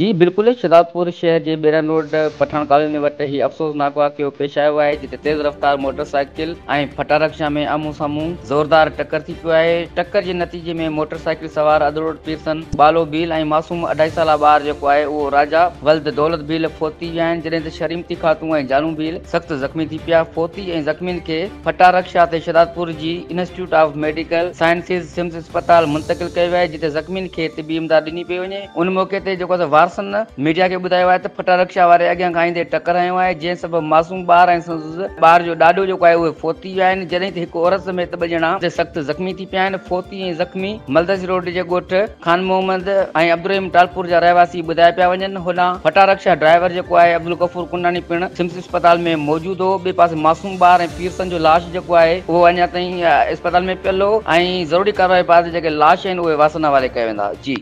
جي بلڪل شھدادپور شهر جي بيرن روڊ پٺاڻ ڪالوني وٽ هي افسوسناڪ واقعو پيش آيو آهي جتي تيز رفتار موٽر سائيڪل ۽ ڦٽا رڪشا ۾ آمهون سامهون زوردار ٽڪر ٿي پيو آهي ٽڪر جي نتيجي ۾ موٽر سائيڪل سوار اڌڙوٽ پيرسن ٻالو ڀيل ۽ معصوم اڍائي سالا ٻار جيڪو آهي اهو راجا ولد دولت ڀيل فوت ٿي ويا آهن جڏهن ته شريمتي خاتون ۽ جانو ڀيل سخت زخمي ٿي پيا فوتي ۽ زخمين کي ڦٽا رڪشا تي شھدادپور جي institute of medical sciences SIMS اسپتال منتقل ڪيو ويو آهي جتي زخمين کي طبي امداد ڏني پئي وڃي. ان موقعي تي جيڪو آهي وارثن ميڊيا کي ٻڌايو آهي ته ڦٽا رڪشا واري اڳيان کان ايندي ٽڪر هنيو آهي جنهن سبب معصوم ٻار ۽ سندس ٻار جو ڏاڏو جيڪو آهي اهي فوت ٿي ويا آهن جڏهن ته هڪ عورت سميت ٻه ڄڻا سخت زخمي ٿي پيا آهن فوتي ۽ زخمي ملدسي روڊ جي ڳوٺ خان محمد ۽ عبدالرحيم ٽالپور جا رهواسي ٻڌايا پيا وڃن هوڏانهن ڦٽا رڪشا ڊرائيور جيڪو آهي عبدالغفور ڪنڊاڻي پڻ سمس اسپتال ۾ موجود هو ٻئي پاسي معصوم ٻار ۽ پيرسن جو لاش جيڪو آهي اهو اڃا تائين اسپتال ۾ پيل هو ۽ ضروري ڪارروائي بعد جيڪي لاش آهن اهي وارثن حوالي ڪيا ويندا جي.